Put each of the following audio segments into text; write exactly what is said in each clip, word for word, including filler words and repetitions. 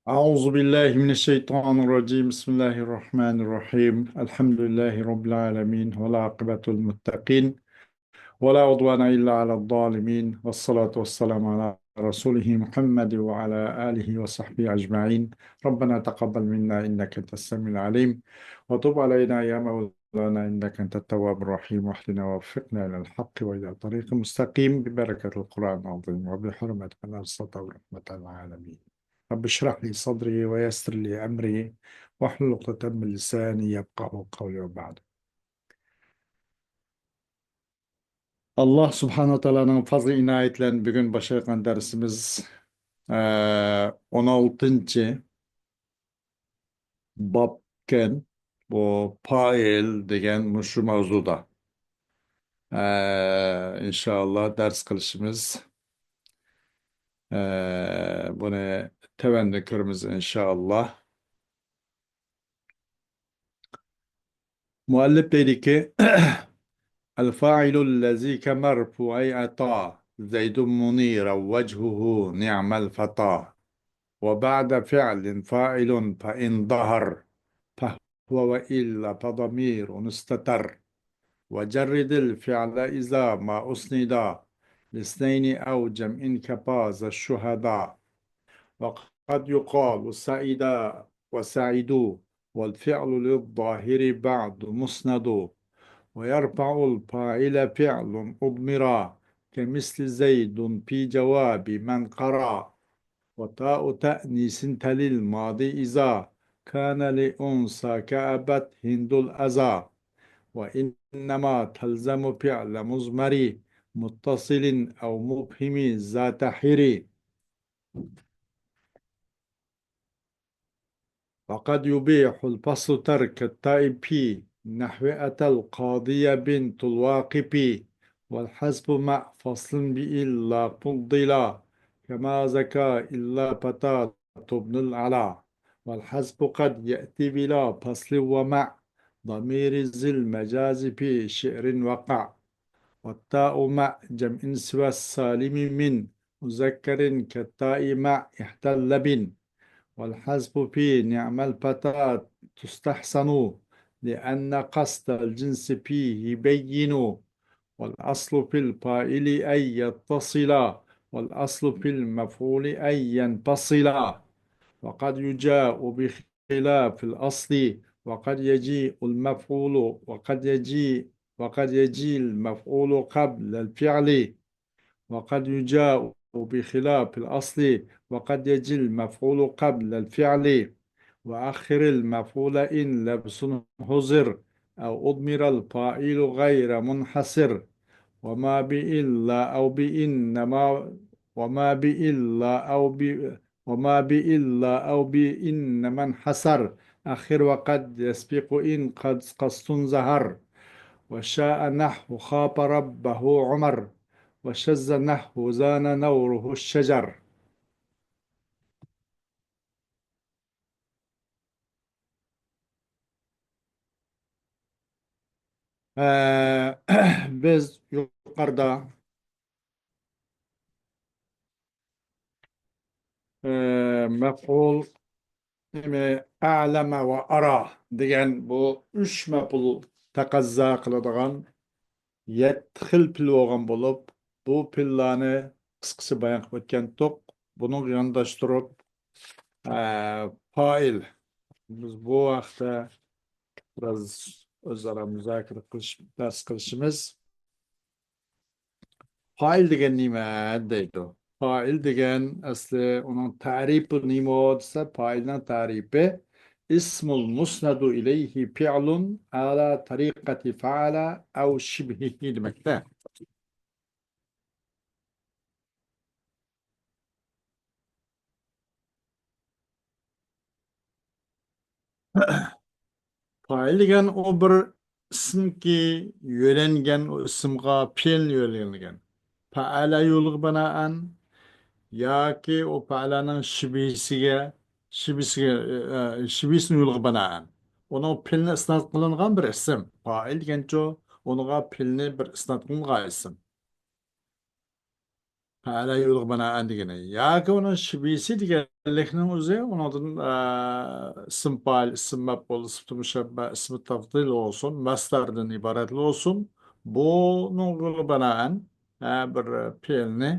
أعوذ بالله من الشيطان الرجيم. بسم الله الرحمن الرحيم. الحمد لله رب العالمين، والعاقبة للمتقين، ولا عدوان إلا على الظالمين، والصلاة والسلام على رسوله محمد وعلى آله وصحبه أجمعين. ربنا تقبل منا إنك أنت السميع العليم، وتب علينا يا مولانا إنك أنت التواب الرحيم، واهدنا ووفقنا إلى الحق وإلى طريق مستقيم ببركة القرآن العظيم وبحرمة من أرسلته رحمة للعالمين. رب اشرح لي صدري ويسر لي أمري واحلل عقدة من لساني يفقهوا قولي وبعد. ئاللاھ سۇبھانەھۇ ۋە تائالانىڭ پەزلى ئىنايىتى بىلەن بۈگۈن باشلايدىغان دەرسىمىز، ئە، ئون ئالتىنچى بابكەن. بۇ پائىل دېگەن مۇشۇ ماۋزۇدا، ئە، ئىنشائاللاھ دەرس قىلىشىمىز. ئە، بۇنى تۆۋەندە كۆرىمىز ئىنشائاللاھ. مۇئەللىپ دەيدىكى، الفاعل الذي كمرفوع أتى، زيد منيرا وجهه نعم الفتى. وبعد فعل فاعل فإن ظهر، فهو وإلا فضمير استتر. وجرد الفعل إذا ما أسند لاثنين أو جمع كفى ذا الشهدى. وقد يقال سعد وسعدوا، والفعل للظاهر بعد مسند. ويرفع الفاعل فعل أضمر، كمثل زيد في جواب من قرا. وتاء تأنيث تلي الماضي إذا كان لأنثى كأبت هند الأذى. وإنما تلزم فعل مضمر متصل أو مبهم ذا تحر. وقد يبيح الفصل ترك التاء في نحو أتى القاضي بنت الواقف، والحذف مع فصل بإلا فضلا، كما ذكى إلا فتاة ابن العلا. والحذف قد يأتي بلا فصل ومع ضمير ذي المجاز في شعر وقع. والتاء مع جمع سوى السالم من مذكر كالتاء مع احتل بن. والحذف في نعم الفتى تستحسن، لأن قصد الجنس فيه بين. والأصل في الفاعل أن يتصل، والأصل في المفعول أن ينفصل. وقد يجاء بخلاف الأصل، وقد يجيء المفعول، وقد يجيء، وقد يجيء المفعول قبل الفعل. وقد يجاء بخلاف الأصل، وقد يجي المفعول قبل الفعل. وأخر المفعول إن لبس حضر، أو أضمر الفاعل غير منحصر. وما بإلا أو بإنما، وما بإلا أو ب، وما بإلا أو بإنما انحصر. أخر وقد يسبق إن قد قصد ظهر. وشاء نحو خاف ربه عمر. وشذ نحو زان نوره الشجر. ئە، بىز يۇقىرىدا، ئە، مەپئۇل نېمە، ئەلەمە ۋە ئارا دېگەن بۇ ئۈچ مەپئۇل تەقەززا قىلىدىغان يەتتە خىل پېئىل بولغان بولۇپ، بۇ پېئىللارنى قىسقىچە بايان قىلىپ ئۆتكەنتۇق. بۇنىڭغا يانداشتۇرۇپ، ئە، پائىل. بىز بۇ ھەقتە بىراز ئۆزئارا مۇزاكىرە قىلىش، بەھس قىلىشىمىز. پائىل دېگەن نېمە دەيدۇ؟ پائىل دېگەن ئەسلى ئۇنىڭ تەرىپى نېمە دېسە، پائىلنىڭ تەرىپى اسم مسند إليه فعل على طريقة فعل أو شبهه دېمەكتە. پائىل دېگەن ئۇ بىر ئىسىمكى يۆلەنگەن، ئۇ ئىسىمغا پېئىل يۆلەنگەن. پەئەلە يولىغا بىنائەن ياكى ئۇ پەئەلەنىڭ شىبىسىگە، شىبىسىگە، ئە، شىبىسىنىڭ يولىغا بىنائەن. ئۇنىڭ پېئىلىنى ئىسناد قىلىنغان بىر ئىسىم. پائىل دېگەنچۇ، ئۇنىڭغا پېئىلنى بىر ئىسناد قىلىنغان ئىسىم. پەئەلە يۇلغى بىنائەن دېگىنى. ياكى ئۇنىڭ شىبھىسى دېگەنلىكنىڭ ئۆزى، ئۇنىڭدىن، ئە، ئىسىم پائىل، ئىسىم مەپئۇل، ئىسمى مۇشەببە، ئىسمى تەفزىل بولسۇن، مەسدەردىن ئىبارەت بولسۇن، بۇنىڭغا بىنائەن، ئە، بىر پېئىلنى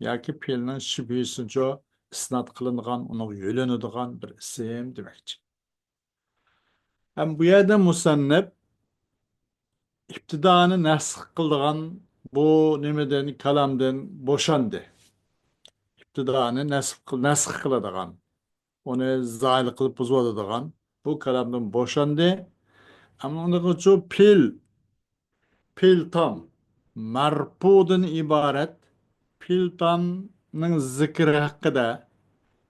ياكى پېئىلنىڭ شىبھىسىنىچۇ ئىسناد قىلىنغان، ئۇنىڭغا يۆلىنىدىغان بىر ئىسىم دېمەكچى. ھەم بۇ يەردە مۇسەننىپ ئىپتىدانى نەسخ قىلىدىغان بۇ نېمىدىن، كالامدىن بوشاندى. ئىپتىدانى نەسخ قىل-، نەسخ قىلىدىغان، ئۇنى زايىل قىلىپ بۇزۇۋالىدىغان بۇ كالامدىن بوشاندى. ئەمما ئۇنىڭغىچۇ پېئىل، پېئىل تام، مەرپۇدىن ئىبارەت پېئىل تامنىڭ زىكرى ھەققىدە،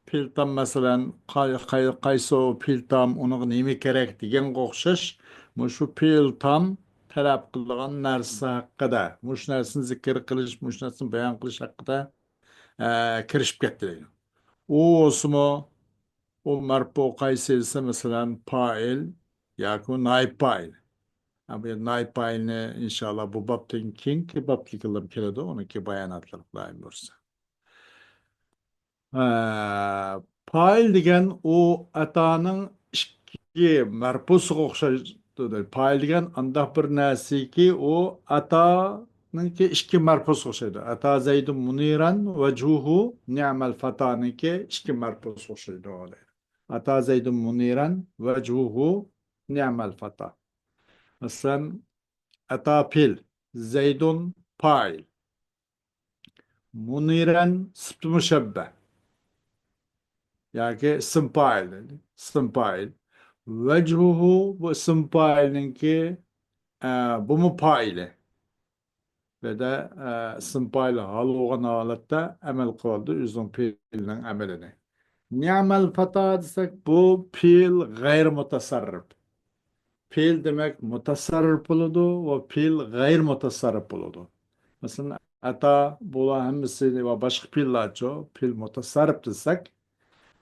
پېئىل تام، مەسىلەن، قاي-، قاي-، قايسى پېئىل تام، ئۇنىڭغا نېمە كېرەك دېگەنگە ئوخشاش، مۇشۇ پېئىل تام تەلەپ قىلىدىغان نەرسە ھەققىدە، مۇشۇ نەرسىنى زىكىر قىلىش، مۇشۇ نەرسىنى بايان قىلىش ھەققىدە، ئە، كىرىشىپ كەتتى دەيدۇ. ئۇ بولسىمۇ، ئۇ مەرپۇ قايسى دېسە، مەسىلەن، پائىل ياكى نائىب پائىل. ھە، بۇ نائىب پائىلنى ئىنشاللا بۇ بابتىن كېيىنكى بابتىكىلىرىم كېلىدۇ، ئۇنىڭكى باياناتلىرى خۇدايىم بۇيرۇسا. ئە، پائىل دېگەن ئۇ ئاتانىڭ ئىككى مەرپۇسىغا ئوخشايدۇ. پائىل دېگەن ئانداق بىر نەرسىكى، ئۇ ئاتانىڭكى ئىككى مەرپۇسىغا ئوخشايدۇ. ئاتا زەيدۇن مۇنىرەن ۋەجھۇھۇ نىئمەل فاتانىڭكى ئىككى مەرپۇسىغا ئوخشايدۇ. ئاتا زەيدۇن مۇنىرەن ۋەجھۇھۇ نىئمەل فاتا. مەسىلەن، ئاتا پېئىل، زەيدۇن پائىل. مۇنىرەن سۈپتى مۇشەببە ياكى ئىسىم پائىل، ئىسىم پائىل. ۋەجھۇھۇ، بۇ ئىسىم پائىلنىڭكى، ئە، بۇمۇ پائىلى. بۇ يەردە، ئە، ئىسىم پائىل ھال بولغان ھالەتتە ئەمەل قىلىدۇ ئۆزىنىڭ پېئىلىنىڭ ئەمىلىنى. نىئمەل فاتا دېسەك، بۇ پېئىل غەيرىي مۇتەسەررىپ. پېئىل دېمەك مۇتەسەررىپ بولىدۇ ۋە پېئىل غەيرىي مۇتەسەررىپ بولىدۇ. مەسىلەن، ئاتا، بۇلار ھەممىسى ۋە باشقا پېئىللارچۇ، پېئىل مۇتەسەررىپ دېسەك،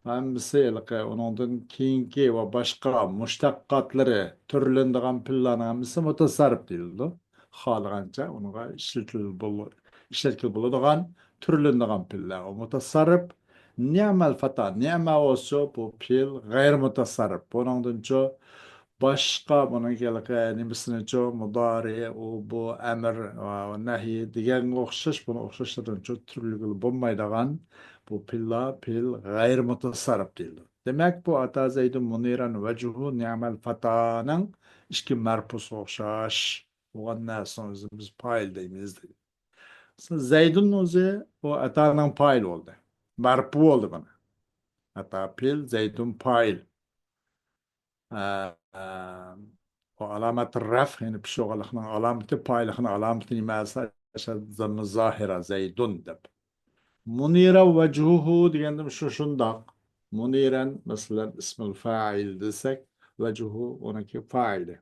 ھەممىسى ھېلىقى ئۇنىڭدىن كېيىنكى ۋە باشقا مۇشتەققاتلىرى تۈرلىنىدىغان پېئىللارنىڭ ھەممىسى مۇتەسەررىپ دېيىلىدۇ. خالىغانچە ئۇنىڭغا ئىشلىتىلىپ بول-، ئىشلەتكىلى بولىدىغان، تۈرلىنىدىغان پېئىللار. ئۇ مۇتەسەررىپ. نىئمەل فاتا، نىئمە بولسىچۇ، بۇ پېئىل غەيرىي مۇتەسەررىپ. بۇنىڭدىنچۇ باشقا، بۇنىڭ ھېلىقى نېمىسىنىچۇ، مۇدارى، ئۇ، بۇ، ئەمىر، ئە، نەھى دېگەنگە ئوخشاش، بۇنىڭ ئوخشاشلىرىنىچۇ تۈرلىگىلى بولمايدىغان بۇ پېئىللار پېئىل غەيرىي مۇتەسەررىپ دېيىلىدۇ. دېمەك، بۇ ئاتا زەيدۇن مۇنىرەن ۋەجھۇھۇ نىئمەل فاتانىڭ ئىككى مەرپۇسىغا ئوخشاش بولغان نەرسىنىڭ ئۆزىنى بىز پائىل دەيمىز دەيدۇ. زەيدۇن ئۆزى، ئۇ ئاتانىڭ پائىل بولدى. مەرپۇ بولدى بۇنى. ئاتا پېئىل، زەيدۇن پائىل. ئە، ئە، ئۇ ئالامەت رەف، يەنى پىشۇرغانلىقنىڭ ئالامىتى، پائىللىقنىڭ ئالامىتى نېمە دېسە، ئاشۇ زاممە زاھىرە، زەيدۇن دەپ. مۇنىرە ۋەجھۇھۇ دېگەندىمۇ شۇ شۇنداق. مۇنىرەن، مەسىلەن، ئىسمۇل فائىل دېسەك، ۋەجھۇھۇ ئۇنىڭكى فائىلى.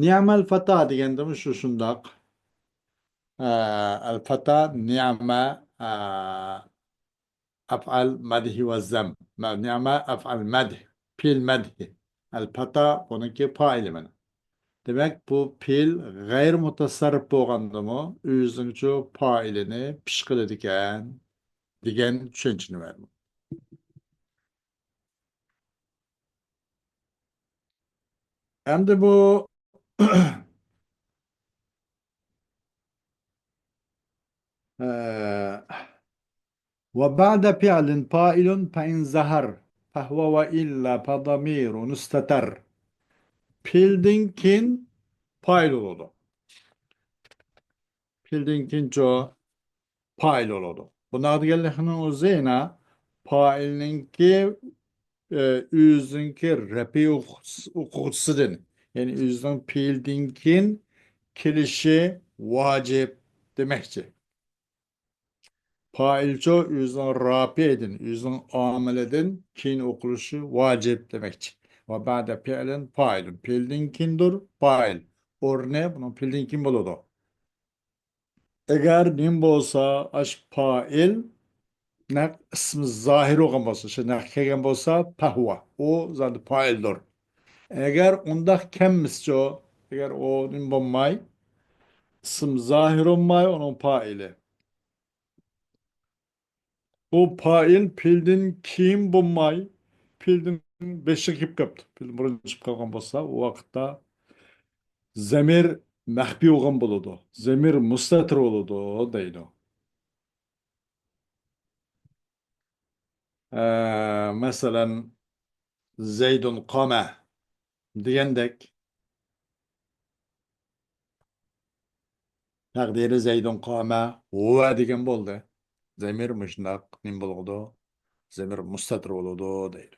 نىئمەل فاتا دېگەندىمۇ شۇ شۇنداق. ئە، ئەل فاتا، نىئمە، ئە، ئەفئەل مەدھى ۋە زەم. مە-، نىئمە ئەفئەل مەدھ، پېئىل مەدھى. ئەل فاتا بۇنىڭكى پائىلى مانا. دېمەك، بۇ پېئىل غەيرىي مۇتەسەررىپ بولغاندىمۇ ئۆزىنىڭچۇ پائىلىنى پىش قىلىدىكەن دېگەن چۈشەنچىنى بەردى. ئەمدى بۇ، ئە، وبعد فعل فاعل فإن ظهر فهو وإلا فضمير مستتر. پېئىلدىن كېيىن پائىل بولىدۇ. پېئىلدىن كېيىنچۇ پائىل بولىدۇ. بۇنداق دېگەنلىكنىڭ ئۆزى يەنە پائىلنىڭكى، ئە، ئۆزىنىڭكى رەپئىي ئوقۇغۇچىسىدىن، يەنى ئۆزىنىڭ پېئىلدىن كېيىن كېلىشى ۋاجىپ دېمەكچى. پائىلچۇ ئۆزىنىڭ رافىئىدىن، ئۆزىنىڭ ئامىلىدىن كېيىن ئوقۇلۇشى ۋاجىپ دېمەكچى. وبعد فعل فاعل. پېئىلدىن كېيىندۇر پائىل. ئورنى بۇنىڭ پېئىلدىن كېيىن بولىدۇ. ئەگەر نېمە بولسا، ئاش پائىل نەق ئىسمى زاھىر بولغان بولسا، شۇ نەق كەلگەن بولسا، پەھۋا، ئۇ زادى پائىلدۇر. ئەگەر ئۇنداق كەلمىسىچۇ، ئەگەر ئۇ نېمە بولماي، ئىسىم زاھىر بولماي، ئۇنىڭ پائىلى. بۇ پائىل پېئىلدىن كېيىن بولماي، پېئىلدىن بېشىغا كېلىپ قاپتۇ. پېئىل بۇرۇن چىقىپ قالغان بولسا، ئۇ ۋاقىتتا زەمىر مەخپىي بولغان بولىدۇ. زەمىر مۇستەتىر بولىدۇ دەيدۇ. ئە، مەسىلەن، زەيدۇن قامە دېگەندەك. تەقدىرى زەيدۇن قامە ھۇۋە دېگەن بولدى. زەمىر مۇشۇنداق نېمە بولىدۇ؟ زەمىر مۇستەتىر بولىدۇ دەيدۇ.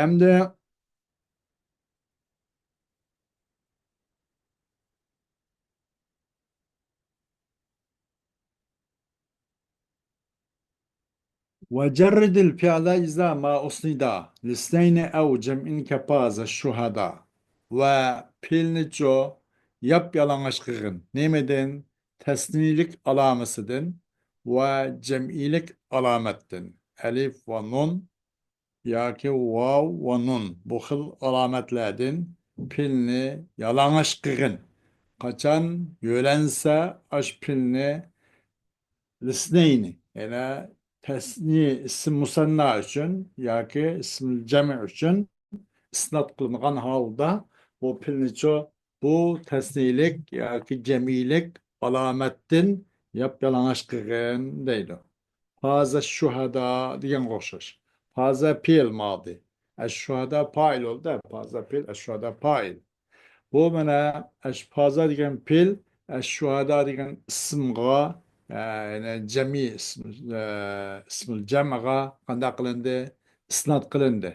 ئەمدى وجرد الفعل إذا ما أسند لاثنين أو جمع كفاز الشهداء. ۋە پېئىلنىچۇ ياپيالىڭاچ قىلغىن. نېمىدىن؟ تەسنىيىلىك ئالامىسىدىن ۋە جەمئىيلىك ئالامەتتىن. ئەلىف ۋە نۇن ياكى ۋاۋ ۋە نۇن، بۇ خىل ئالامەتلەردىن پېئىلنى يالىڭاچ قىلغىن. قاچان يۆلەنسە ئاش پېئىلنى لىسنەينى، يەنى تەسنىيە ئىسىم مۇسەننا ئۈچۈن ياكى ئىسىم جەمئى ئۈچۈن ئىسناد قىلىنغان ھالدا بۇ پېئىلنىچۇ بۇ تەسنىيىلىك ياكى جەمئىيلىك ئالامەتتىن ياپيالىڭاچ قىلغىن دەيدۇ. فاز شۇھەدا دېگەنگە ئوخشاش. فازە پېئىل مادى. ئەششۇھەدا پائىل بولدى. فازە پېئىل، ئەششۇھەدا پائىل. بۇ مانا ئەشفازا دېگەن پېئىل، ئەششۇھەدا دېگەن ئىسىمغا، ئە، يەنى جەمئىي ئىسم، ئە، ئىسمۇل جەمئىگە قانداق قىلىندى؟ ئىسناد قىلىندى.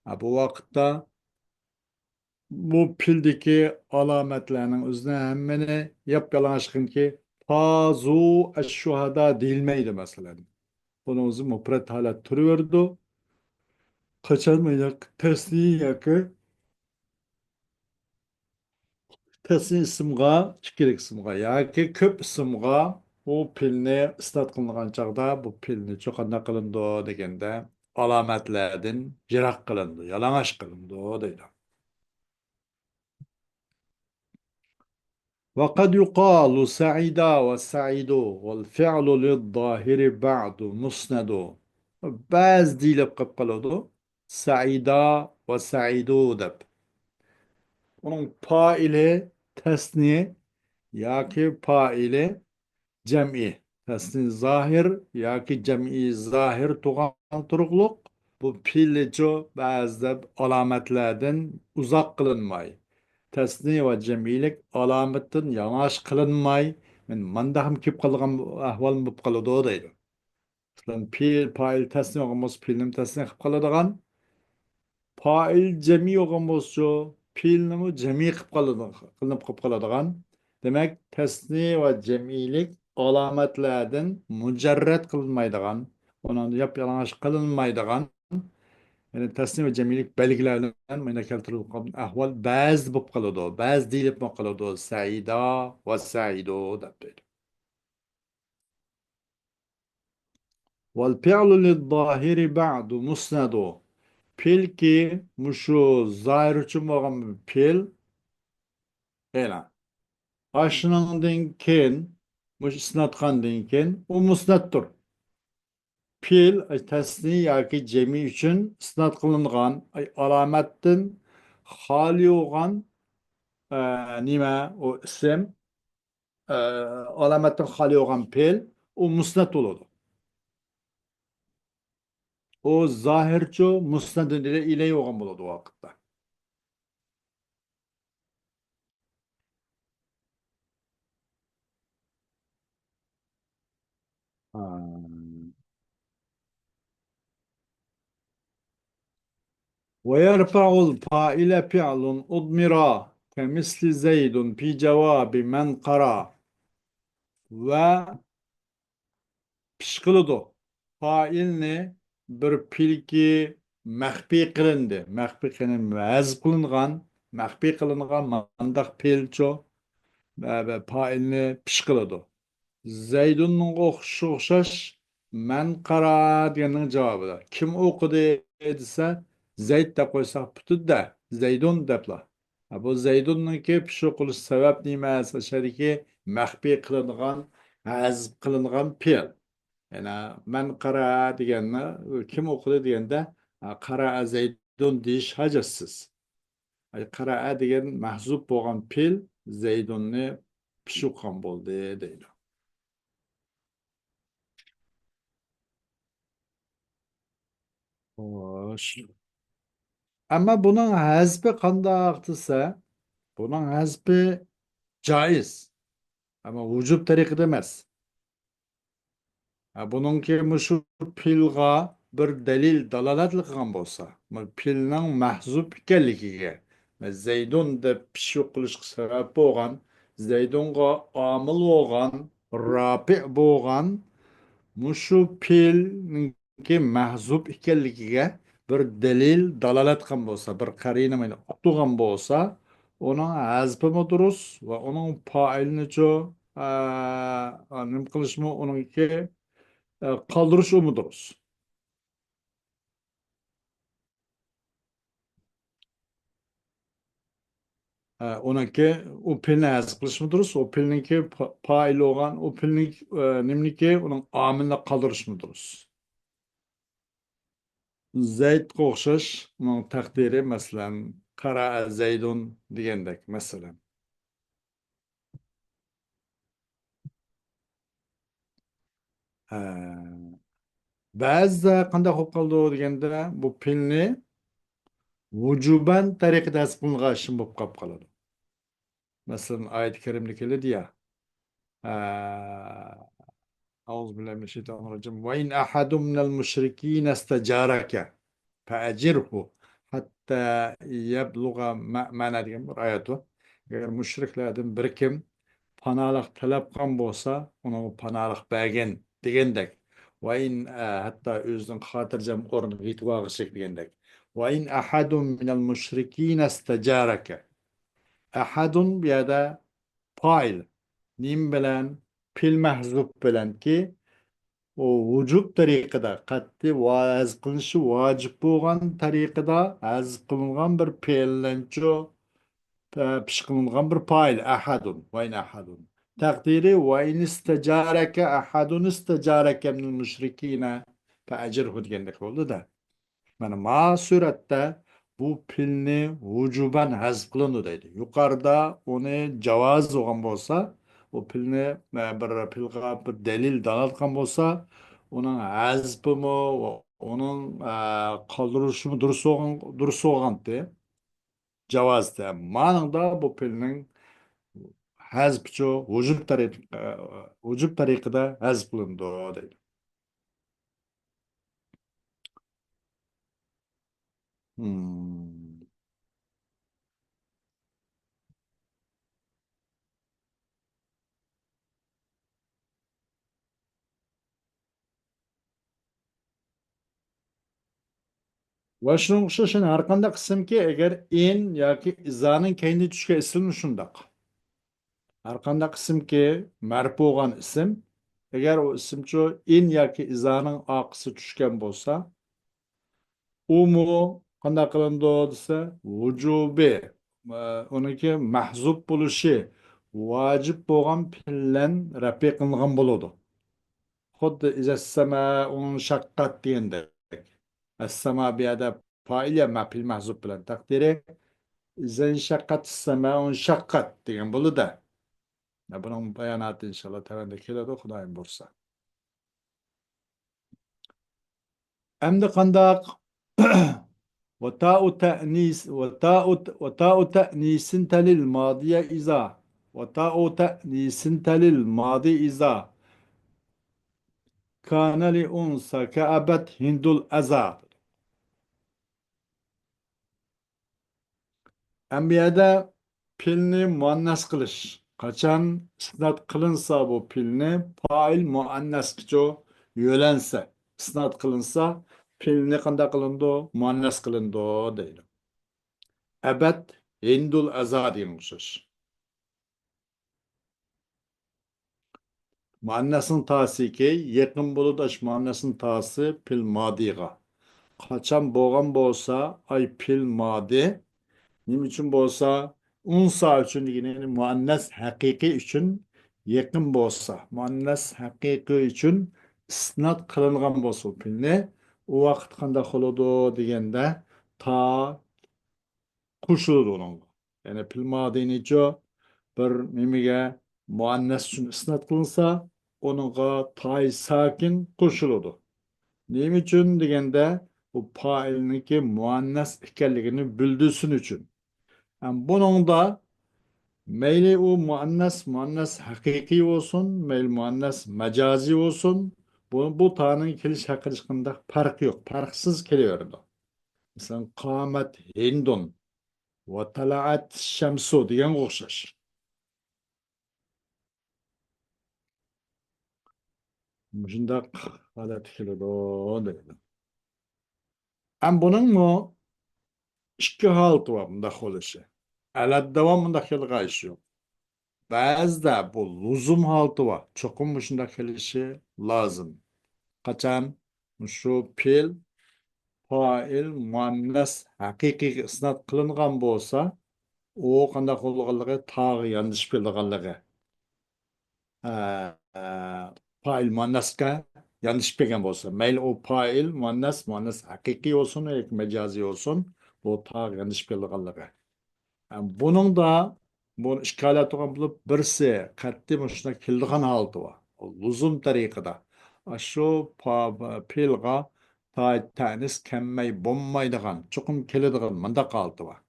ئە، بۇ ۋاقىتتا بۇ پېئىلدىكى ئالامەتلەرنىڭ ئۆزىنى ھەممىنى ياپيالىڭاچ قىلغىنكى، فازۇ ئەششۇھەدا دېيىلمەيدۇ، مەسىلەن. بۇنىڭ ئۆزى مۇپرەت ھالەت تۇرۇۋېرىدۇ. قاچان مۇنداق تەسنىيە ياكى تەسنىيە ئىسىمغا، ئىككىلىك ئىسىمغا ياكى كۆپ ئىسىمغا بۇ پېئىلنى ئىسناد قىلىنغان چاغدا بۇ پېئىلنىچۇ قانداق قىلىنىدۇ دېگەندە، ئالامەتلەردىن يىراق قىلىنىدۇ، يالىڭاچ قىلىنىدۇ دەيدۇ. وقد يقال سعيدا وسعيد والفعل للظاهر بعد مسند. بەزىدە دېيىلىپ قېلىپ قالىدۇ، سەئىدا ۋە سەئىدۇ دەپ. ئۇنىڭ پائىلى تەسنىيە ياكى پائىلى جەمئىي، تەسنىي زاھىر ياكى جەمئىي زاھىر تۇرغان تۇرۇقلۇق، بۇ پېئىلچۇ بەزىدە ئالامەتلەردىن ئۇزاق قىلىنماي، تەسنىي ۋە جەمئىيلىك ئالامىتىدىن يالىڭاچ قىلىنماي، مانداقمۇ كېلىپ قالىدىغان ئەھۋالمۇ بولۇپ قالىدۇ دەيدۇ. مەسىلەن، پېئىل، پائىل تەسنىي بولغان بولسا، پېئىلنىمۇ تەسنىي قىلىپ قالىدىغان. پائىل جەمئىي بولغان بولسىچۇ، پېئىلنىمۇ جەمئىي قىلىپ قالىدىغان، قىلىنىپ قېلىپ قالىدىغان. دېمەك، تەسنىي ۋە جەمئىيلىك ئالامەتلەردىن مۇجەررەت قىلىنمايدىغان، ئۇنىڭدا ياپيالىڭاچ قىلىنمايدىغان، يەنى تەسنىي ۋە جەمئىيلىك بەلگىلەر بىلەن مۇنداق كەلتۈرۈلگەن ئەھۋال بەزىدە بولۇپ قالىدۇ، بەزىدە دېيىلىپمۇ قالىدۇ، سەئىدا ۋە سەئىدۇ دەپ دەيدۇ. والفعل للظاهر بعد مسند. پېئىلكى مۇشۇ زاھىر ئۈچۈن بولغان پېئىل. ئېلان. ئاشۇنىڭدىن كېيىن، مۇشۇ ئىسناتقاندىن كېيىن، ئۇ مۇسنەتتۇر. پېئىل، ئاي، تەسنىي ياكى جەمئىي ئۈچۈن ئىسنات قىلىنغان، ئاي، ئالامەتتىن خالىي بولغان، ئە، نېمە، ئۇ ئىسىم، ئە، ئالامەتتىن خالىي بولغان پېئىل، ئۇ مۇسنەت بولىدۇ. ئۇ زاھىرچۇ مۇسنەدۇن ئىلەي، ئىلەي بولغان بولىدۇ ۋاقىتتا. ھا. ويرفع الفاعل فعل أضمر كمثل زيد في جواب من قرا. ۋە پىشقىلىدۇ. پائىلنى بىر پېئىلكى مەخپىي قىلىندى. مەخپىي قىلىنىپ ھەزپ قىلىنغان، مەخپىي قىلىنغان مانداق پېئىلچۇ، پائىلنى پىشقىلىدۇ. زەيدۇننىڭغا ئوخشاش، مەن قارا دېگەننىڭ جاۋابىدا. كىم ئوقۇدى دېسە، زەيد دەپ قويساق پۈتىدۇ-دە، زەيدۇن دەپلا. ھە، بۇ زەيدۇننىڭكى پىشۇ قىلىش سەۋەب نېمە؟ شۇ يەردىكى مەخپىي قىلىنغان، ھەزپ قىلىنغان پېئىل. يەنى مەن قەرەئە دېگەننى كىم ئوقۇدى دېگەندە، ھە، قەرەئە زەيدۇن دېيىش ھاجەتسىز. ئەي، قەرەئە دېگەن مەھزۇپ بولغان پېئىل زەيدۇننى پىشۇ قىلغان بولدى دەيدۇ. خوش. ئەمما بۇنىڭ ھەزپى قانداق دېسە، بۇنىڭ ھەزپى جائىز. ئەمما ۋۇجۇب تەرىقىدە ئەمەس. ھە، بۇنىڭكى مۇشۇ پېئىلغا بىر دەلىل دالالەتلا قىلغان بولسا، مۇ-، پېئىلنىڭ مەھزۇپ ئىكەنلىكىگە، زەيدۇن دەپ پىشۇ قىلىشقا سەۋەب بولغان، زەيدۇنغا ئامىل بولغان، رافىئ بولغان مۇشۇ پېئىلنىڭكى مەھزۇپ ئىكەنلىكىگە بىر دەلىل دالالەت قىلغان بولسا، بىر قەرىنە مانا ئۇقتۇرغان بولسا، ئۇنىڭ ھەزپىمۇ دۇرۇس ۋە ئۇنىڭ پائىلىنىچۇ، ئە، نېمە قىلىشمۇ ئۇنىڭكى، ئە، قالدۇرۇشىمۇ دۇرۇس. ھە، ئۇنىڭكى ئۇ پېئىلنى ھەزپ قىلىشمۇ دۇرۇس، ئۇ پېئىلنىڭكى پا-، پائىلى بولغان، ئۇ پېئىلنىڭ، ئە، نېمىنىكى، ئۇنىڭ ئامىلىنى قالدۇرۇشمۇ دۇرۇس. زەيدقا ئوخشاش، ئۇنىڭ تەقدىرى، مەسىلەن، قەرەئە زەيدۇن دېگەندەك، مەسىلەن. ھە. بەزىدە قانداق بولۇپ قالىدۇ دېگەندە، بۇ پېئىلنى ۋۇجۇبەن تەرىقىدە ھەزپ قىلىنغان ئىشىم بولۇپ قاپ قالىدۇ. مەسىلەن، ئايەت كەرىمدە كېلىدۇ يا، ھە، أعوذ بالله من الشيطان الرجيم. وإن أحد من المشركين استجارك فأجره حتى يبلغ مأ-، مەنە دېگەن بىر ئايەت بار. ئەگەر مۇشرىكلاردىن بىر كىم پاناھلىق تەلەپ قىلغان بولسا، ئۇنىڭغا پاناھلىق بەرگىن دېگەندەك. ۋە ئىن، ئە، ھەتتا ئۆزىنىڭ خاتىرجەم ئورنىغا يېتىپ ئالغۇچىلىك دېگەندەك. وإن أحد من المشركين استجارك. ئەھەدۇن بۇ يەردە پائىل. نېمە بىلەن؟ پېئىل مەھزۇپ بىلەنكى، ئۇ ۋۇجۇب تەرىقىدە، قەتئىي ۋە ھەزپ قىلىنىشى ۋاجىپ بولغان تەرىقىدە ھەزپ قىلىنغان بىر پېئىلنىڭچۇ، پە-، پىش قىلىنغان بىر پائىل، ئەھەدۇن، ۋە ئىن ئەھەدۇن. تەقدىرى، ۋە ئىن ئىستەجارەكە ئەھەدۇن ئىستەجارەكە مىنەل مۇشرىكىينە فەئەجىرھۇ دېگەندەك بولدى-دە. مانا، ما سۈرەتتە بۇ پېئىلنى ۋۇجۇبەن ھەزپ قىلىنىدۇ دەيدۇ. يۇقىرىدا ئۇنى جاۋاز بولغان بولسا، ئۇ پېئىلنى، ئە، بىر پېئىلغا بىر دەلىل دالالەت قىلغان بولسا، ئۇنىڭ ھەزپىمۇ، ئۇنىڭ، ئە، قالدۇرۇلۇشىمۇ دۇرۇس بولغان، دۇرۇس بولغانتى. جاۋازتى. مانىڭدا بۇ پېئىلنىڭ ھەزپىچۇ، ۋۇجۇب تەرىق-، ئە، ۋۇجۇب تەرىقىدە ھەزپ قىلىنىدۇ دەيدۇ. Hmm. ۋە شۇنىڭغا ئوخشاش يەنە ھەرقانداق ئىسىمكى، ئەگەر ئىن ياكى ئىزانىڭ كەينىدە چۈشكەن ئىسىممۇ شۇنداق. ھەرقانداق ئىسىمكى، مەرپۇ بولغان ئىسىم، ئەگەر ئۇ ئىسىمچۇ ئىن ياكى ئىزانىڭ ئارقىسىغا چۈشكەن بولسا، ئۇمۇ قانداق قىلىنىدۇ دېسە، ۋۇجۇبى، ئە، ئۇنىڭكى مەھزۇپ بولۇشى ۋاجىپ بولغان پېئىل بىلەن رەپئى قىلىنغان بولىدۇ. خۇددى ئىزەسسەمائۇ ئىنشەققەت دېگەندەك. ئەسسەما بۇ يەردە پائىل يا مەپئۇل مەھزۇپ بىلەن تەقدىرى، ئىزەنشەققەتىسسەمائۇ ئىنشەققەت دېگەن بولىدۇ. يا، بۇنىڭ باياناتى ئىنشاللا تۆۋەندە كېلىدۇ، خۇدايىم بۇيرۇسا. ئەمدى قانداق؟ وتاء تأنيث، وتاء، وتاء تأنيث تلي الماضي إذا، وتاء تأنيث تلي الماضي إذا كان لأنثى كأبت هند الأذى. ئەمما بۇ يەردە پېئىلنى مۇئەننەس قىلىش. قاچان ئىسناد قىلىنسا بۇ پېئىلنى پائىل مۇئەننەسكىچۇ يۆلەنسە، ئىسناد قىلىنسا پېئىلنى قانداق قىلىنىدۇ؟ مۇئەننەس قىلىنىدۇ دەيدۇ. ئەبەت ھىندۇل ئەزا دېگەنگە ئوخشاش. مۇئەننەسنىڭ تاسىكى يېقىن بولىدۇ، ئاشۇ مۇئەننەسنىڭ تاسى پېئىل مادىغا. قاچان بولغان بولسا، ئاي پېئىل مادى، نېمە ئۈچۈن بولسا، ئۇنسا ئۈچۈن دېگىنى، يەنى مۇئەننەس ھەقىقىي ئۈچۈن يېقىن بولسا، مۇئەننەس ھەقىقىي ئۈچۈن ئىسناد قىلىنغان بولسا بۇ پېئىلنى، ئۇ ۋاقىت قانداق بولىدۇ دېگەندە، تا قوشۇلىدۇ ئۇنىڭغا. يەنى پېئىل مادىنىچۇ بىر نېمىگە، مۇئەننەس ئۈچۈن ئىسناد قىلىنسا، ئۇنىڭغا تائى ساكىن قوشۇلىدۇ. نېمە ئۈچۈن دېگەندە، بۇ پائىلنىڭكى مۇئەننەس ئىكەنلىكىنى بىلدۈرسۇن ئۈچۈن. ھەم بۇنىڭدا مەيلى ئۇ مۇئەننەس، مۇئەننەس ھەقىقىي بولسۇن، مەيلى مۇئەننەس مەجازىي بولسۇن، بۇ، بۇ تانىڭ كېلىش ھەققىدە ھېچقانداق پەرقى يوق، پەرقسىز كېلىۋېرىدۇ. مەسىلەن، قامەت ھىندۇن ۋە تەلەئەت شەمسۇ دېگەنگە ئوخشاش. مۇشۇنداق ھالەتتە كېلىدۇ دەيدۇ. ھەم بۇنىڭمۇ ئىككى ھالىتى بار، بۇنداق بولۇشى. ئەلەت داۋام بۇنداق كېلىدىغان ئىش يوق. بەزىدە بۇ لۇزۇم ھالىتى بار، چوقۇم مۇشۇنداق كېلىشى لازىم. قاچان مۇشۇ پېئىل پائىل مۇئەننەس ھەقىقىيگە ئىسناد قىلىنغان بولسا، ئۇ قانداق بولىدىغانلىقى، تاغا ياندىشىپ كېلىدىغانلىقى. ئە، ئە، پائىل مۇئەننەسكە ياندىشىپ كەلگەن بولسا، مەيلى ئۇ پائىل مۇئەننەس، مۇئەننەس ھەقىقىي بولسۇن ياكى مەجازىي بولسۇن، بۇ تاغا ياندىشىپ كېلىدىغانلىقى. ئە، بۇنىڭدا بۇ ئىككى ھالەت بولغان بولۇپ، بىرسى قەتئىي مۇشۇنداق كېلىدىغان ھالىتى بار. لۇزۇم تەرىقىدە. ئاشۇ پا-، پېئىلغا تائى تەئنىس كەلمەي بولمايدىغان، چوقۇم كېلىدىغان مۇنداق ھالىتى بار.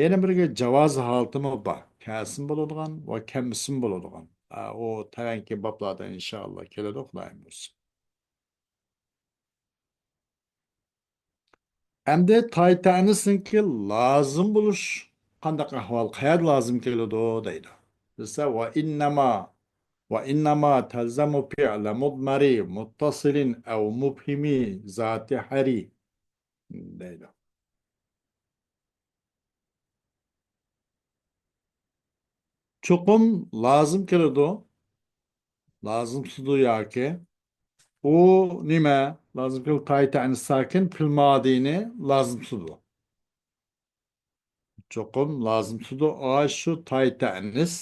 يەنە بىرگە جاۋاز ھالىتىمۇ بار. كەلسىمۇ بولىدىغان ۋە كەلمىسىمۇ بولىدىغان. ئە، ئۇ تۆۋەنكى بابلاردا ئىنشائاللا كېلىدۇ، خۇدايىم بۇيرۇسا. ئەمدى تائى تەئنىسنىڭكى لازىم بولۇش قانداق ئەھۋال، قەيەردە لازىم كېلىدۇ دەيدۇ. دېسە، ۋە ئىننەما، ۋە ئىننەما تەلزەمۇ فىئلە مۇدمەرى مۇتتەسىلىن ئەۋ مۇبھىمى زاتى ھەرى دەيدۇ. چوقۇم لازىم كېلىدۇ. لازىم تۇتىدۇ ياكى. ئۇ نېمە؟ لازىم كېلىدۇ. تائى تەئنىس ساكىن پېئىل مادىنى لازىم تۇتىدۇ. چوقۇم لازىم تۇتىدۇ. ئاشۇ تائى تەئنىس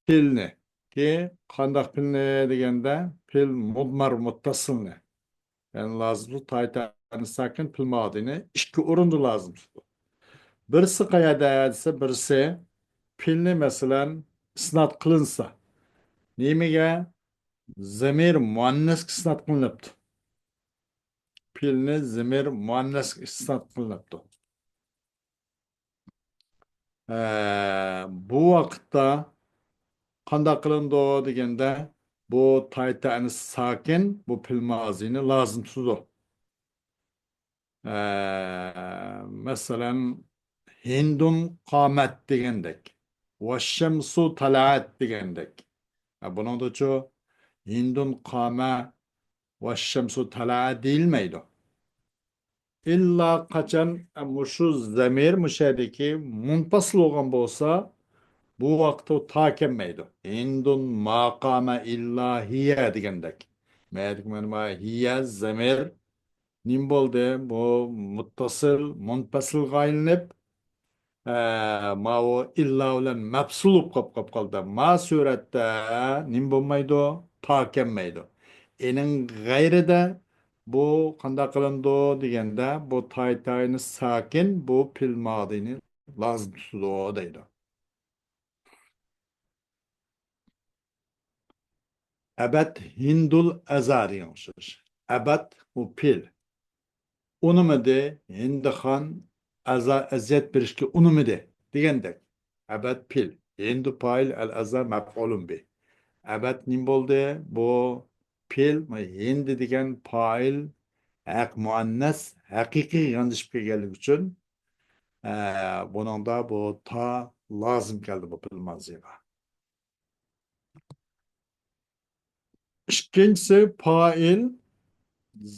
پېئىلنى. كى قانداق پېئىلنى دېگەندە، پېئىل مۇدمەر مۇتتەسىلنى. يەنى لازىم تۇتىدۇ، تائى تەئنىس ساكىن پېئىل مادىنى ئىككى ئورۇندا لازىم تۇتىدۇ. بىرسى قەيەردە دېسە، بىرسى پېئىلنى، مەسىلەن، ئىسناد قىلىنسا، نېمىگە؟ زەمىر مۇئەننەسكە ئىسناد قىلىنىپتۇ. پېئىلنى زەمىر مۇئەننەسكە ئىسناد قىلىنىپتۇ. ئە، بۇ ۋاقىتتا قانداق قىلىنىدۇ دېگەندە، بۇ تائى تەئنىس ساكىن بۇ پېئىل مازىنى لازىم تۇتىدۇ. ئە، مەسىلەن، ھىندۇن قامەت دېگەندەك، ۋەششەمسۇ تەلەئەت دېگەندەك. ئە، بۇنىڭدىچۇ ھىندۇن قامە ۋەششەمسۇ تەلەئە دېيىلمەيدۇ. ئىللا قاچان، ئە، مۇشۇ زەمىر، مۇشۇ يەردىكى مۇنپەسىل بولغان بولسا، بۇ ۋاقىتتا ئۇ تا كەلمەيدۇ. ھىندۇن ما قامە ئىللا ھىيە دېگەندەك. مەيەردىكى مانا ھىيە زەمىر نېمە بولدى؟ بۇ مۇتتەسىل مۇنپەسىلغا ئايلىنىپ، ئە، ماۋۇ ئىللا بىلەن مەپسۇل بولۇپ قاپ، قاپ قالدى. ما سۈرەتتە نېمە بولمايدۇ؟ تا كەلمەيدۇ. ئېنىڭ غەيرىدە بۇ قانداق قىلىنىدۇ دېگەندە، بۇ تائى تەئنىس ساكىن بۇ پېئىل مادىنى لازىم تۇتىدۇ دەيدۇ. ئەبەت ھىندۇل ئەزا دېگەن ئوخشاش. ئەبەت ئۇ پېئىل. ئۇنىمىدى، ھىندىخان ئەزا ئەزىيەت بېرىشكە ئۇنىمىدى دېگەندەك. ئەبەت پېئىل. ھىندۇ پائىل، ئەل ئەزا مەپئۇلۇن بى. ئەبەت نېمە بولدى؟ بۇ پېئىل، ھىندى دېگەن پائىل ھەق مۇئەننەس ھەقىقىي ياندىشىپ كەلگەنلىكى ئۈچۈن، ئە، بۇنىڭدا بۇ تا لازىم كەلدى بۇ پېئىل مازىغا. ئىككىنچىسى، پائىل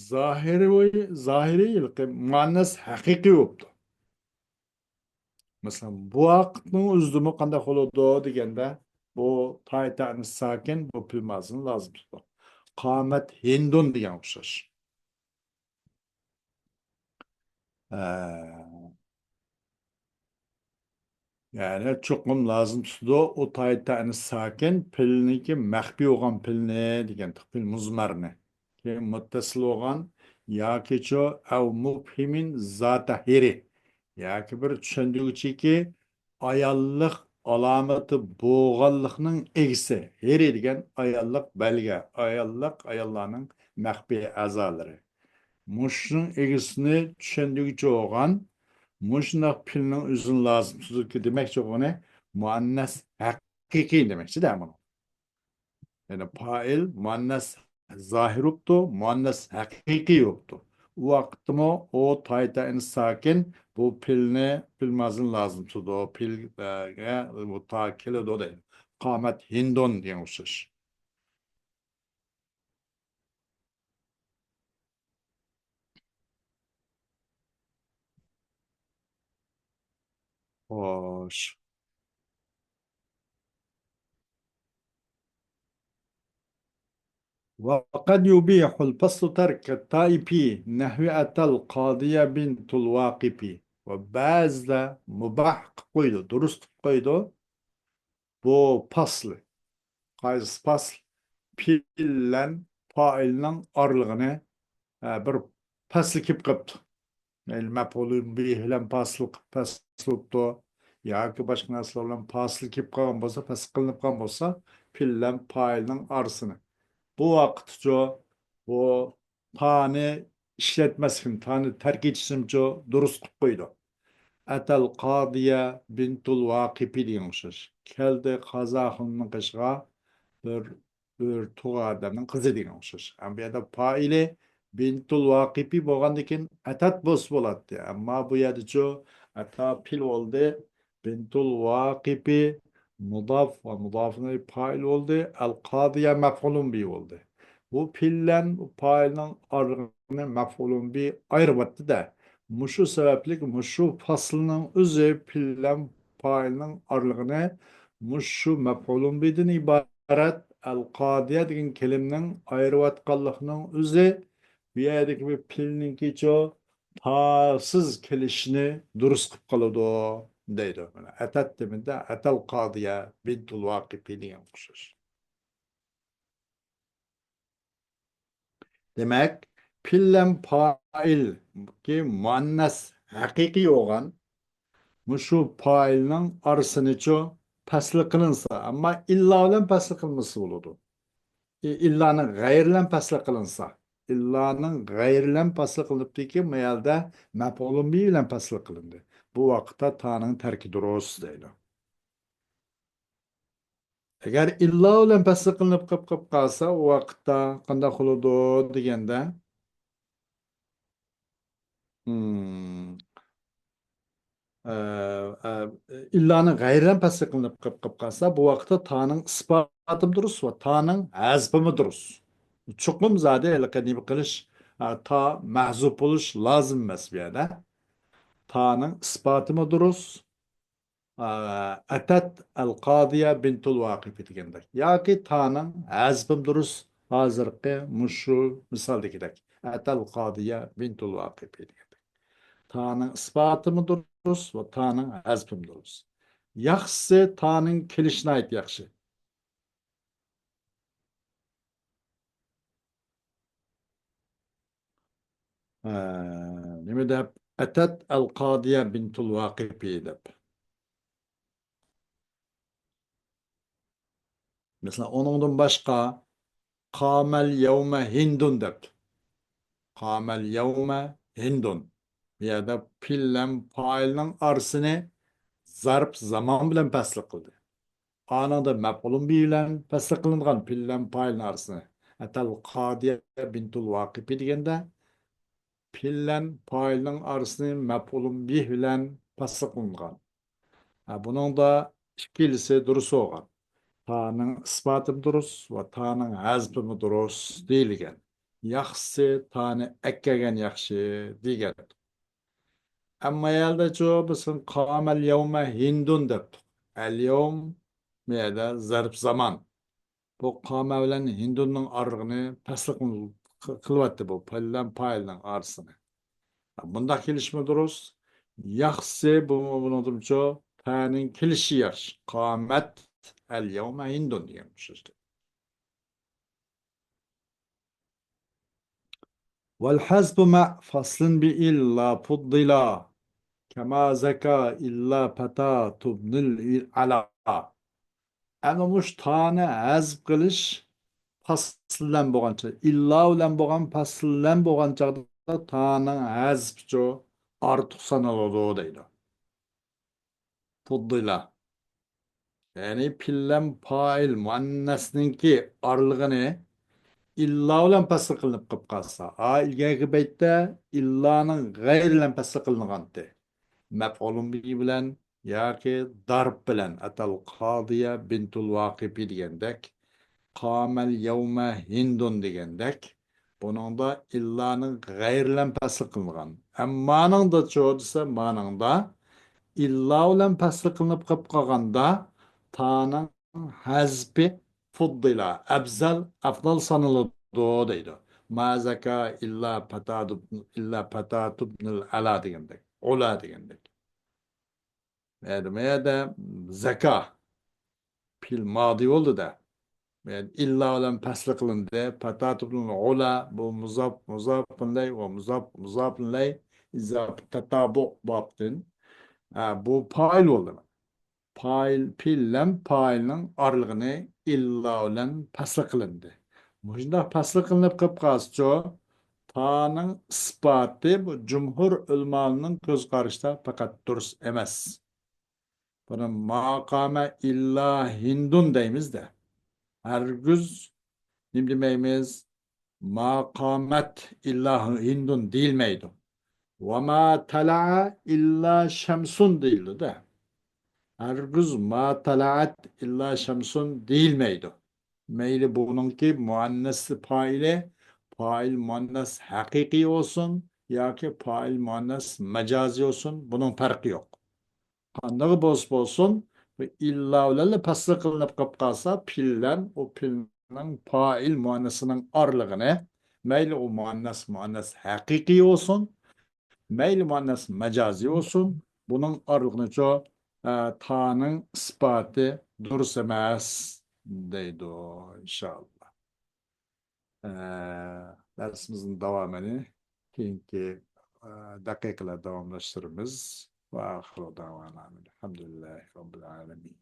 زاھىرىي، زاھىرىي ھېلىقى مۇئەننەس ھەقىقىي بوپتۇ. مەسىلەن، بۇ ۋاقىتنىڭ ئۆزىدىمۇ قانداق بولىدۇ دېگەندە، بۇ تائى تەئنىس ساكىن، بۇ پېئىل مازىنى لازىم تۇتىدۇ. قامەت ھىندۇن دېگەن ئوخشاش. ئە، يەنى چوقۇم لازىم تۇتىدۇ، ئۇ تايتانى ساكىن پېئىلنىڭكى مەخپىي بولغان پېئىلنى دېگەن، پېئىل مۇزمەرنى. كېيىن مۇتتەسىل بولغان ياكىچۇ ئەۋ مۇبھىمىن زاتە ھىرى. ياكى بىر چۈشەندۈرگۈچىكى ئاياللىق ئالامىتى بولغانلىقنىڭ ئىگىسى. ھىرى دېگەن ئاياللىق بەلگە، ئاياللىق ئاياللارنىڭ مەخپىي ئەزالىرى. مۇشۇنىڭ ئىگىسىنى چۈشەندۈرگۈچى بولغان مۇشۇنداق پېئىلنىڭ ئۆزىنى لازىم تۇتىدۇ دېمەكچى بولغىنى مۇئەننەس ھەقىقىي دېمەكچىدە مۇنى. يەنى پائىل مۇئەننەس زاھىر بوپتۇ، مۇئەننەس ھەقىقىي بوپتۇ. ئۇ ۋاقىتتىمۇ ئۇ تايتائىن ساكىن بۇ پېئىلنى، پېئىل مازىنى لازىم تۇتىدۇ. پېئىلگە بۇ تا كېلىدۇ دەيدۇ. قامەت ھىندون دېگەن ئوخشاش. خوش. وقد يبيح الفصل ترك التاء في نحو أتى القاضي بنت الواقف. ۋە بەزىدە مۇباھ قىلىپ قويىدۇ، دۇرۇس قىلىپ قويىدۇ. بۇ پاسلى. قايسى پاسل؟ پېئىل بىلەن پائىلنىڭ ئارىلىقىنى، ئە، بىر پاسلى كېلىپ قاپتۇ. مەيلى مەپئۇلۇن بىھ بىلەن پاسل، پاسل بوپتۇ. ياكى باشقا نەرسىلەر بىلەن پاسل كېلىپ قالغان بولسا، پاسل قىلىنىپ قالغان بولسا، پېئىل بىلەن پائىلنىڭ ئارىسىنى. بۇ ۋاقىتچۇ، بۇ تانى ئىشلەتمەسلىكنى، تانى تەرك ئېتىشنىمۇچۇ دۇرۇس قىلىپ قويىدۇ. ئەتەل قادىيە بىنتۇل ۋاقىپى دېگەن ئوخشاش. كەلدى قازاخۇننىڭ قېشىغا بىر ئۆرە تۇغ ئادەمنىڭ قىزى دېگەن ئوخشاش. ئەمما بۇ يەردە پائىلى بىنتۇل ۋاقىپى بولغاندىكىن ئەتەت بولسا بولاتتى. ئەمما بۇ يەردىچۇ ئەتا پېئىل بولدى. بىنتۇل ۋاقىپى مۇداف ۋە مۇدافىن ئىلەيھ پائىل بولدى. ئەل قادىيە مەفئۇلۇن بى بولدى. بۇ پېئىل بىلەن پائىلنىڭ ئارىلىقىنى مەفئۇلۇن بى ئايرىۋەتتى-دە. مۇشۇ سەۋەبلىك مۇشۇ پاسلىنىڭ ئۆزى پېئىل بىلەن پائىلنىڭ ئارىلىقىنى مۇشۇ مەفئۇلۇن بىدىن ئىبارەت ئەل قادىيە دېگەن كېلىمىنىڭ ئايرىۋەتقانلىقىنىڭ ئۆزى بۇ يەردىكى بىر پېئىلنىڭكىچۇ تاسىز كېلىشىنى دۇرۇس قىلىپ قالىدۇ دەيدۇ. مانا ئەتەت دېمىدە ئەتەل قادىيە بىنتۇل ۋاقىپى دېگەن ئوخشاش. دېمەك، پېئىل بىلەن پائىلكى مۇئەننەس ھەقىقىي بولغان مۇشۇ پائىلنىڭ ئارىسىنىچۇ پەسلى قىلىنسا، ئەمما ئىللا بىلەن پەسلى قىلمىسا بولىدۇ. ئى-، ئىللانىڭ غەيرى بىلەن پەسلى قىلىنسا، ئىللانىڭ غەيرى بىلەن پەسلى قىلىنىپتىكى، مۇ يەردە مەپئۇلۇن بى بىلەن پەسلى قىلىندى. بۇ ۋاقىتتا تانىڭ تەركى دۇرۇس دەيدۇ. ئەگەر ئىللا بىلەن پەسلى قىلىنىپ قېلىپ قېلىپ قالسا، ئۇ ۋاقىتتا قانداق بولىدۇ دېگەندە، مم. ئە، ئە، ئىللانىڭ غەيرىدىن پەسلى قىلىنىپ قېلىپ قېلىپ قالسا، بۇ ۋاقىتتا تانىڭ ئىسپاتىمۇ دۇرۇس ۋە تانىڭ ھەزپىمۇ دۇرۇس. چوقۇم زادى ھېلىقى نېمە قىلىش، ئە، تا مەھزۇپ بولۇش لازىم ئەمەس بۇ يەردە. تانىڭ ئىسپاتىمۇ دۇرۇس، ئە، ئەتەت ئەل قادىيە بىنتۇل ۋاقىپى دېگەندەك. ياكى تانىڭ ھەزپىمۇ دۇرۇس، ھازىرقى مۇشۇ مىسالدىكىدەك. ئەتەل قادىيە بىنتۇل ۋاقىپى دېگەندەك. تانىڭ ئىسپاتىمۇ دۇرۇس ۋە تانىڭ ھەزپىمۇ دۇرۇس. ياخشىسى تانىڭ كېلىشى ناھايىتى ياخشى. ھە، نېمە دەپ؟ ئەتەت ئەل قادىيە بىنتۇل ۋاقىپى دەپ. مەسىلەن، ئۇنىڭدىن باشقا، قامەل يەۋمە ھىندۇن دەپتۇ. قامەل يەۋمە ھىندۇن. بۇ يەردە پېئىل بىلەن پائىلنىڭ ئارىسىنى زەرپ زامان بىلەن پەسلى قىلدى. ئانىڭدا مەپئۇلۇن بى بىلەن پەسلى قىلىنغان پېئىل بىلەن پائىلنىڭ ئارىسىنى. ئەتەل قادىيە بىنتۇل ۋاقىپى دېگەندە، پېئىل بىلەن پائىلنىڭ ئارىسىنى مەپئۇلۇن بى بىلەن پەسلى قىلىنغان. ھە، بۇنىڭدا ئىككىلىسى دۇرۇس بولغان. تانىڭ ئىسپاتىمۇ دۇرۇس ۋە تانىڭ ھەزپىمۇ دۇرۇس دېيىلگەن. ياخشىسى تانى ئەككەرگەن ياخشى دېگەن. ئەمما يەردىچۇ بىز قامەل يەۋمە ھىندۇن دەپتۇق. ئەل يەۋم، بۇ يەردە زەرپ زامان. بۇ قامە بىلەن ھىندۇننىڭ ئارىلىقىنى پەسلى قىل-، قىلىۋەتتى بۇ پېئىل بىلەن پائىلنىڭ ئارىسىنى. مۇنداق كېلىشمۇ دۇرۇس. ياخشىسى بۇ، بۇنىڭدىمچۇ پەنىڭ كېلىشى ياخشى. قامەت ئەل يەۋمە ھىندۇن دېگەن سۆزدە. والحذف مع فصل بإلا فضلا كما زكا إلا فتى تبن العلا. ئەنە مۇشۇ تانى ھەزپ قىلىش پەسىل بىلەن بولغان چاغدا، ئىللا بىلەن بولغان پەسىل بىلەن بولغان چاغدا تانىڭ ھەزپىچۇ ئارتۇق سانىلىدۇ دەيدۇ. فۇددىلا. يەنى پىللەن پائىل مۇئەننەسنىڭكى ئارىلىقىنى ئىللا بىلەن پەسىل قىلىنىپ قېلىپ قالسا، ئا، ئىلگەركى بەيتتە ئىللانىڭ غەيرى بىلەن پەسىل قىلىنغانتى. مەپئۇلۇن بىھى بىلەن ياكى دارب بىلەن، ئەتەل قادىيە بىنتۇل ۋاقىپى دېگەندەك، قامەل يەۋمە ھىندۇن دېگەندەك، بۇنىڭدا ئىللانىڭ غەيرى بىلەن پەسىل قىلىنغان. ئەممانىڭدىچۇ دېسە، مانىڭدا ئىللا بىلەن پەسىل قىلىنىپ قېلىپ قالغاندا، تانىڭ ھەزپى فۇددىلا، ئەپزەل، ئەفزال سانىلىدۇ دەيدۇ. ما زەكا ئىللا پەتاتۇب-، ئىللا پەتاتۇبنىل ئەلا دېگەندەك، ئۇلا دېگەندەك. مەيەردە، مەيەردە زەكا. پېئىل مادى بولدى-دە. مەيەردە ئىللا بىلەن پەسلى قىلىندى. پەتاتۇبنىل ئۇلا، بۇ مۇزاپ، مۇزاپۇن ئىلەي، ۋە مۇزاپ، مۇزاپۇن ئىلەي، ئىزاپ تەتابۇ بابتىن. ھە، بۇ پائىل بولدى. پائىل، پېئىل بىلەن پائىلنىڭ ئارىلىقىنى ئىللا بىلەن پەسلى قىلىندى. مۇشۇنداق پەسلى قىلىنىپ قېلىپ قالسىچۇ، تانىڭ ئىسپاتى بۇ جۇمھۇر ئۆلىمالىرىنىڭ كۆز قارىشىدا پەقەت دۇرۇس ئەمەس. بۇنى ما قامە ئىللا ھىندۇن دەيمىز-دە. ھەرگىز نېمە دېمەيمىز؟ ما قامەت ئىللا ھىندۇن دېيىلمەيدۇ. ۋە ما تەلەئە ئىللا شەمسۇن دېيىلىدۇ-دە. ھەرگىز ما تەلەئەت ئىللا شەمسۇن دېيىلمەيدۇ. مەيلى بۇنىڭكى مۇئەننەس پائىلى، پائىل مۇئەننەس ھەقىقىي بولسۇن ياكى پائىل مۇئەننەس مەجازىي بولسۇن، بۇنىڭ پەرقى يوق. قانداق بولسا بولسۇن، بۇ ئىللا بىلەنلا پەسلى قىلىنىپ قېلىپ قالسا، پېئىل بىلەن ئۇ پېئىلنىڭ پائىل مۇئەننەسىنىڭ ئارىلىقىنى، مەيلى ئۇ مۇئەننەس، مۇئەننەس ھەقىقىي بولسۇن، مەيلى مۇئەننەس مەجازىي بولسۇن، بۇنىڭ ئارىلىقىنىچۇ، ئە، تانىڭ ئىسپاتى دۇرۇس ئەمەس دەيدۇ، ئىنشائاللا. ئە، دەرسىمىزنىڭ داۋامىنى كېيىنكى، ئە، دەقىقىلەردە داۋاملاشتۇرىمىز. ۋە ئاخىرۇ دەۋانا ئەلھەمدۇلىللاھى رەببىل ئالەمىن.